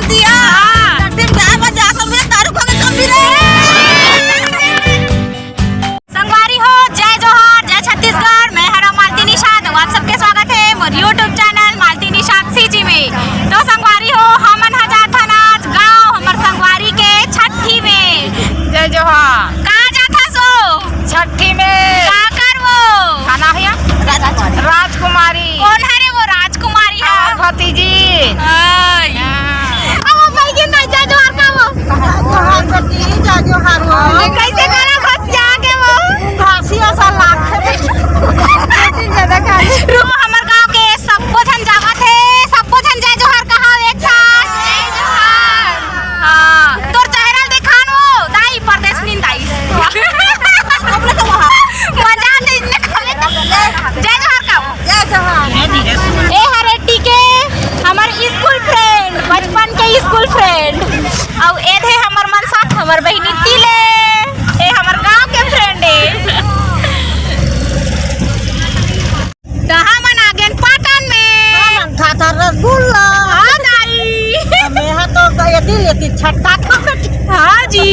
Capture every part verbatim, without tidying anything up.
दिया। हाँ। छट्ठी में जाए बर जात हन, दारू खा के कम भी रहे। संगवारी हो, जय जोहार, जय छत्तीसगढ़। मैं हरव मालती निषाद, अउ आप सबके स्वागत हे मोर YouTube channel Malti Nishad CG में। तो संगवारी हो, हमन ह जात हन आज गाँव, हमर संगवारी के छट्ठी में। जय जोहार। कहाँ जात हस वो? छट्ठी में। का करबो? का नाम हे? राजकुमारी। राजकुमारी। कोन हरे वो राजकुमारी ह? हमर भतीजी। हाय। हाँ। अब वो भाई के नहीं, जय जोहार का वो। जय जोहार बेटी, जय जोहार वो। कैसे गाना घसिया के वो? घसिया सा लाग। रुको, हमर गाँव के सबो झन जावत हे, सबो झन जय जोहार कहा एक साथ। जय जोहार। हाँ, तोर चेहरा ल देखान वो, दाई, परदेसनी दाई। मजा आथे इतने खाले। जय जोहार का। जय जोहार। ए हरे टीके, हमर स्कूल फ्रेंड, बचपन के स्कूल फ्रेंड। अउ ए दे हमर मन साथ, हमर बहिनी तिले, ए हमर गांव के फ्रेंड ए। त हमन आ गेन पाटन में। हमन खाथन रसगुल्ला। हाँ दाई। मेहा तो एती एती छटका खाथन। हाँ जी।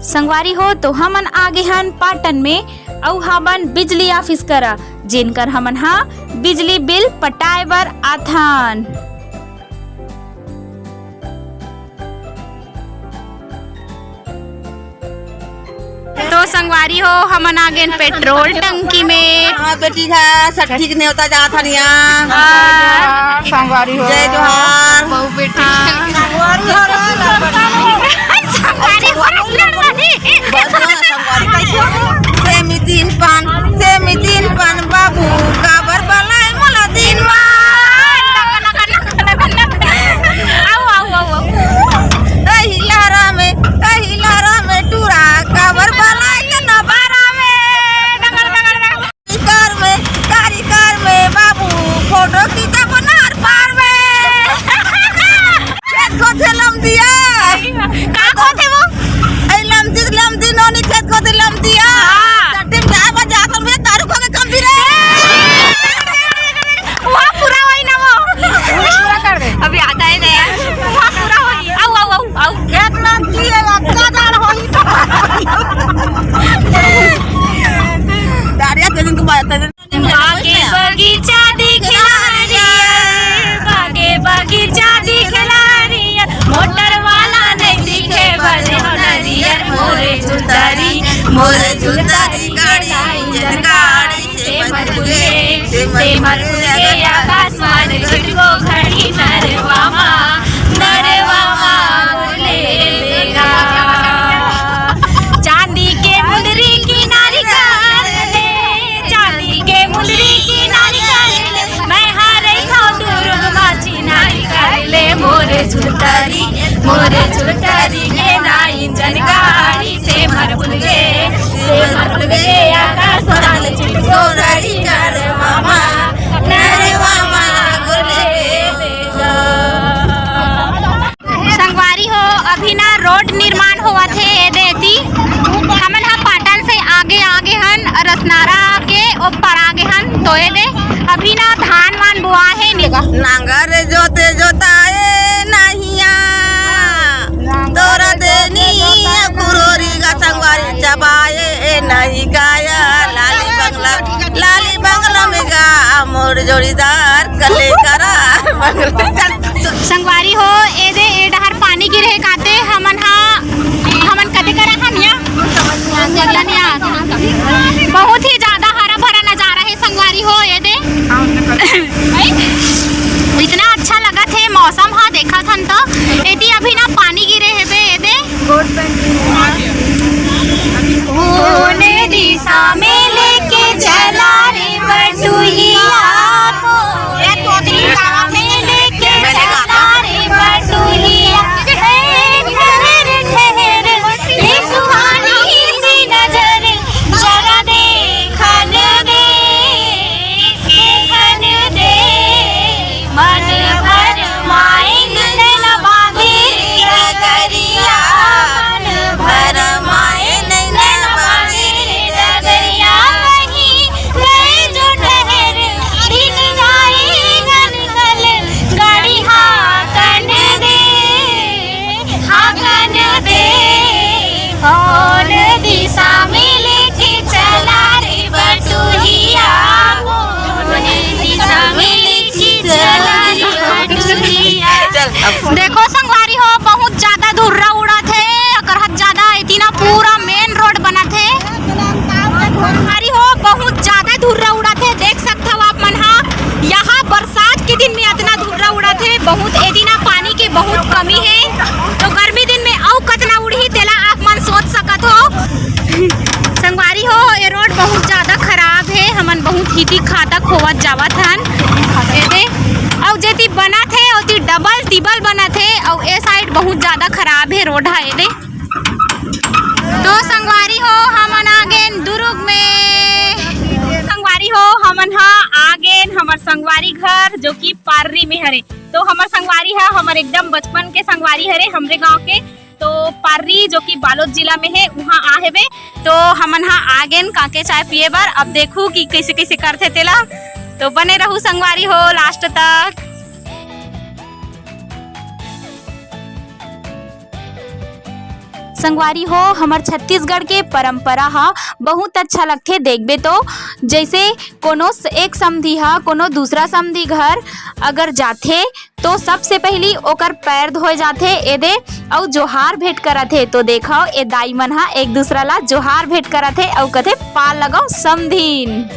संगवारी हो, तो हमन आ गे हन पाटन में, अउ हमन बिजली ऑफिस करा, जेनकर हमन हा बिजली बिल पटाए बर आथन। तो संगवारी हो, हमन आ गेन पेट्रोल टंकी में। हाँ बेटी, हा छट्ठी के नेवता जात हन इहाँ। हाँ। संगवारी हो। जय जोहार। बहू बेटी। हाँ। संगवारी हो, संगवारी हो, संगवारी। बस ना, संगवारी कैसे हो? सेमी तीन पान, सेमी तीन पान बाबू, काबर बलाए मोला दिन मान। आओ, आओ, आओ, आओ। अही लारा में, अही लारा में टूरा, काबर बलाए के नबारा में। डंगर, डंगर, डंगर। कारी कार में, कारी कार में बाबू, फोटो खींचा बनार पार में। खेत खोथे लमदिया। का खोथे वो? अई लमदी, लमदी नोनी खेत खोथे लमदिया। हाँ। छट्ठी में जाए बर जात हन, दारू खा के कम भी रहे। वो पूरा होई ना वो। पूरा कर दे। अभी आता है ना यार। वो पूरा होई। आओ, आओ, आओ, आओ। खेत लमदी है, अक्का दाल होई तो। दारिया के दिन को बात है। बागे बगीचा दिखला रियर, बागे बगीचा दिखला रियर, मोटर वाला नहीं दिखे बने हो नरियर, मोरे झुलतारी, मोरे झुलतारी गाड़ी, इंजन गाड़ी से मत भूले, से मत भूले, आकाशमान छिटको घड़ी नरवा मा, नरवा मा बोले बेगा। चांदी के मुंदरी किनारी कर ले, चांदी के मुंदरी किनारी कर ले, मैं हारे खाओ दुर्ग माची नारी कर ले, मोरे झुलतारी, मोरे झुलतारी के ना इंजन गाड़ी से मर भूल गे, से मर भूल गे, आकाश वाले चिटको गाड़ी कर मामा, नरे मामा गोले। संगवारी हो, अभी ना रोड निर्माण होवत हे, ए दे एती। हमन ह पाटन से आगे, आगे हन, रसनारा के ओ पार आगे हन, तो ए दे अभी ना धान वान बोआ हे। नांगर जोते जोताए नहिया, तोरा देनी कुरोरी गा संगवारी चबाए ए नहीं गाया, लाली बंगला, लाली बंगला में गा मोर जोड़ीदार कले करा। संगवारी हो, ए दे ए डहर पानी गिरे हे काते, हमन हा, हमन कते करा हन या? जंगलनिया। बहुत ही ज्यादा हरा भरा नजारा हे संगवारी हो, ए दे। इतना अच्छा लगत हे मौसम हा, देखत हन तो एती अभी ना पानी गिरे हे बे, ए दे। कोने दिशा में लेके चला रे बटुहिया को, कोने दिशा में लेके चला रे बटुहिया। ए ठहर, ठहर, ये सुहानी सी नजर जरा देखन दे, देखन दे। मन भर माइन नैन बांधे डगरिया, मन भर माइन नैन बांधे डगरिया। देखो संगवारी हो, बहुत ज्यादा धुर्रा उड़त हे, अकरहत ज्यादा एती ना पूरा मेन रोड बनत हे। संगवारी हो, बहुत ज्यादा धुर्रा उड़त हे, देख सकत हव आप मन हा। यहाँ बरसात के दिन में अतना धुर्रा उड़त हे, बहुत एती ना पानी के बहुत कमी हे, तो गर्मी दिन में अउ कतना उड़ही तेला आप मन सोच सकत हो। संगवारी हो, ये रोड बहुत ज्यादा खराब हे, हमन बहुत हिती खाता खोवत जावत हन। एदे, अउ जेती बनत हे, ओती डबल टिबल बनत हे, अउ ए साइड बहुत ज्यादा खराब हे रोड हा। एदे, तो संगवारी हो, हमन आ गेन दुरुग में। संगवारी हो, हमन हा आ गेन हमर संगवारी घर, जो कि पार्री में हरे। तो हमर संगवारी हा हमर एकदम बचपन के संगवारी हरे, हमरे गांव के। तो पार्री, जो कि बालोद जिला में हे, उहाँ आ हेबे। तो हमन हा आ गेन कांके चाय पिए बर। अब देखू कि कइसे कइसे करथे तेला। तो बने रहू संगवारी हो लास्ट तक। संगवारी हो, हमर छत्तीसगढ़ के परंपरा ह बहुत अच्छा लगथे। देखबे तो जैसे कोनो स-, एक समधी ह कोनो दूसरा समधी घर अगर जाथे तो सबसे पहिली ओकर पैर धोए जाथे एदे, अउ जोहार भेंट करत हे। तो देखव, ए दाई मन ह एक दूसरा ला जोहार भेंट करत हे अउ कथे, "पार लगाओ समधीन।"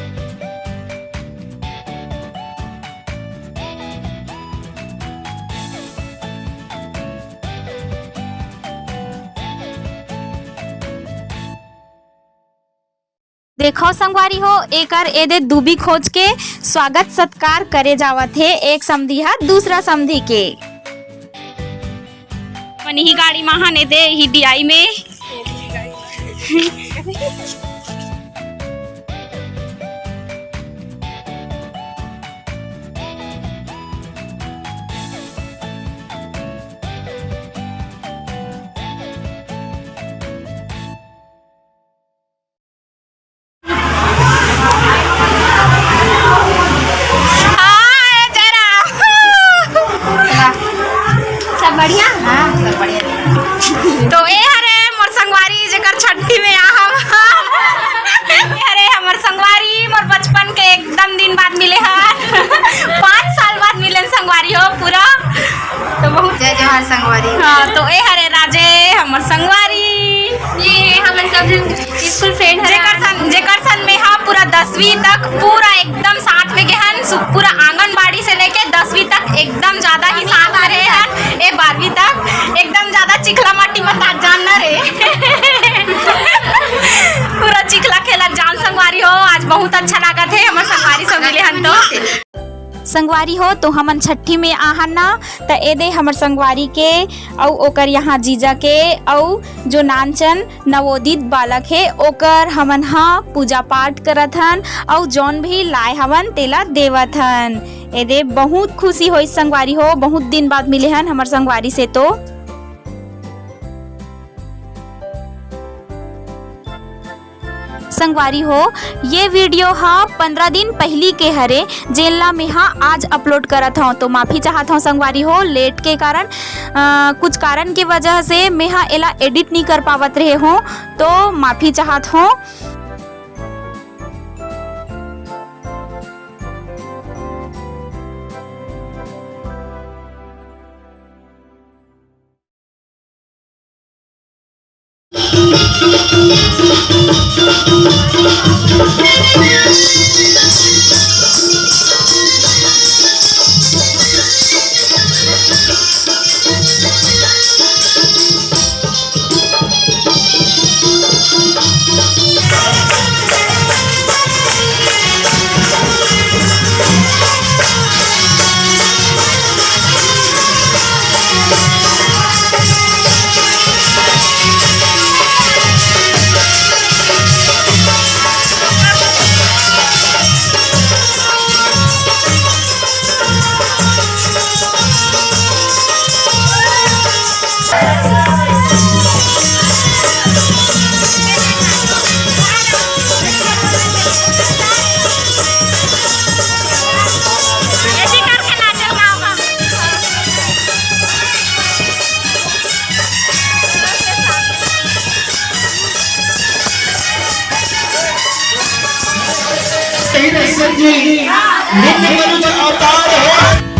देखव संगवारी हो, एकर एदे दूबी खोज के स्वागत सत्कार करे जावत हे, एक समधी हा दूसरा समधी के। मनी ही गाड़ी मा हन एदे ही D I में। हाय, जरा। सब बढ़िया? हाँ, सब बढ़िया। तो ए हरे मोर संगवारी, जेकर छट्ठी में आहव। ए हरे हमर संगवारी, मोर बचपन के एकदम दिन बाद मिले हन। पाँच साल बाद मिले संगवारी हो पूरा। तो बहुत जय जोहार संगवारी। हाँ, तो ए हरे राजे, हमर संगवारी। ये हमर सब झन स्कूल फ्रेंड हरे। जेकर सन, जेकर सन में हा पूरा दसवीं तक पूरा एकदम साथ में गे हन, सु-, पूरा आंगनबाड़ी से लेके दसवीं तक एकदम ज्यादा ही साथ में रहे हन। ए, बारहवीं तक एकदम ज्यादा चिखला माटी में तात जान न रे। पूरा चिखला खेलत जान संगवारी हो, आज बहुत अच्छा लागत हे, हमर संगवारी सब मिले हन तो। संगवारी हो, तो हमन छट्ठी में आहन ना, त एदे हमर संगवारी के अउ ओकर यहाँ जीजा के अउ जो नानचन नवोदित बालक हे, ओकर हमन ह पूजा पाठ करत हन अउ जौन भी लाए हवन, तेला देवत हन। एदे बहुत खुशी होइस संगवारी हो, बहुत दिन बाद मिले हन हमर संगवारी से तो। संगवारी हो, ये वीडियो ह पंद्रह दिन पहिली के हरे, जेन ला मेहा आज अपलोड करत हौं, तो माफी चाहत हौं संगवारी हो, लेट के कारण, अ, कुछ कारण के वजह से मेहा एला एडिट नई कर पावत रहे हौं, तो माफी चाहत हौं। कहीं नहीं सर जी, नित्य मनुष्य अवतार है।